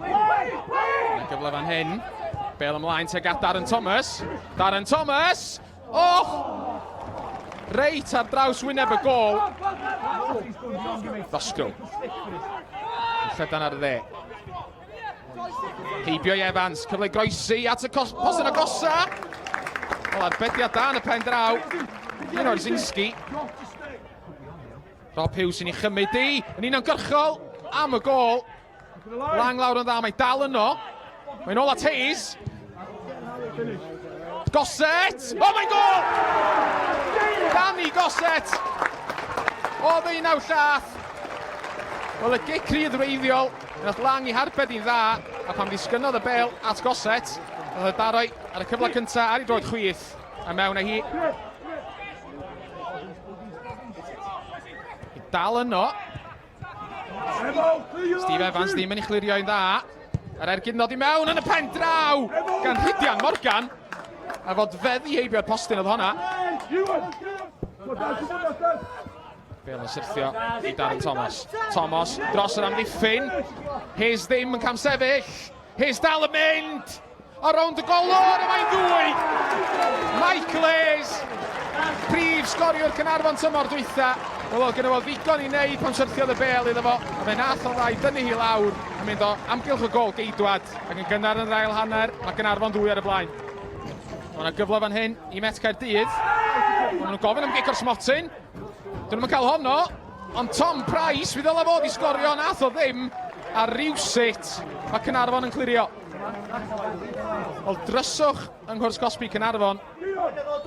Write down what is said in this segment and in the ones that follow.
Mae'n gyfle fan hyn. Bel ymlaen tuag at Darren Thomas. Darren Thomas! Oh! Reit ar draws wyneb y gol. Roscoe. Llydan ar y dde. Heibio i Evans, cyfle groesi at y postyn agosa. Wel, arbediad da yn y pen draw. Un o'r Zinski. Rob Hughes sy'n ei chymryd di, yn uniongyrchol am y gol. Lang lawr yn dda, mae dal yno. Mae'n ôl at Hayes. Gossett! Oh my gol! Danny Gossett! O ddeunaw llath. Wel, y gic rhydd wreiddiol, nath Lang i harbed i'n dda, a pan ddisgynnodd y bel at Gossett, nath y daroi ar y cyfle cyntaf ar ei droed chwith, a mewn â hi. Dal yno. Steve Evans ddim yn ei chlirio i'n dda. Yr ergyd nod i mewn yn y pen draw gan Rhydian Morgan. A fod feddi heibio'r postyn oedd honna. Bale yn syrthio i Darren Thomas. Thomas dros yr amddiffyn. Hayes ddim yn camsefyll. Hayes dal yn mynd! A rownd y golwr, a mae'n ddwy! Michael Hayes, prif sgoriwr Caernarfon tymor dwytha. Wel, oedd gyda fo ddigon i wneud pan syrthiodd y bel iddo fo, a fe nath o ddau dynnu hi lawr a mynd o amgylch y gol geidwad, ac yn gynnar yn yr ail hanner, mae Gaernarfon ddwy ar y blaen. Mae yna gyfle fan hyn i Met Caerdydd. Maen nhw'n gofyn am gic o'r smotyn. Dyn nhw'n cael honno, ond Tom Price, fi ddylai fod i sgorio, nath o ddim, a rywsut mae Caernarfon yn clirio. Wel, dryswch yng nghwrs Cosbi Caernarfon.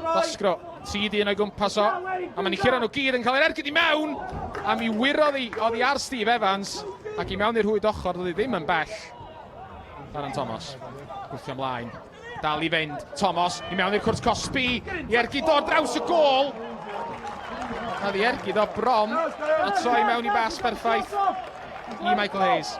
Dosgro, 3 dyn o'i gwmpas o, a mae'n ei curo nhw gyd yn cael yr ergyd i mewn, a mi wyrodd hi oddi ar Steve Evans, ac i mewn i'r rhwyd ochr, doedd hi ddim yn bell. Darren Thomas, gwthio ymlaen, Dal i fynd, Thomas i mewn i'r cwrt cosbi, i ergyd o'r draws y gôl. A ddi ergyd o bron, a troi mewn i bas berffaith i Michael Hayes.